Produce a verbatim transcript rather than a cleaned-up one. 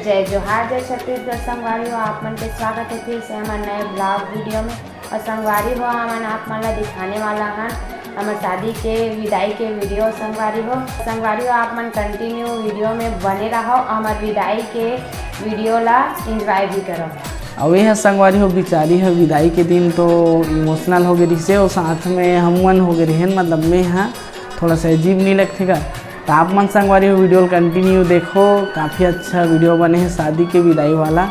जय जोहार, जय छत्तीसगढ़ संगवारी हो, आप मन के स्वागत है फिर से हमर नए ब्लॉग वीडियो में। और संगवारी हो, हमन आप मन ला दिखाने वाला हन हमर शादी के विदाई के वीडियो। संगवारी हो, संगवारी हो, आप मन कंटिन्यू वीडियो में बने रहो, हमर विदाई के वीडियो ला एंजॉय भी करो। अउ ये ह संगवारी हो, बिचारी ह विदाई के दिन तो इमोशनल हो गए रिहिसे, और साथ में हम मन हो गए रहे, मतलब मैं ह थोड़ा सा अजीब नहीं लगथे का। तो आप मन संगवारी हो वीडियो कंटिन्यू देखो, काफ़ी अच्छा वीडियो बने है शादी के विदाई वाला।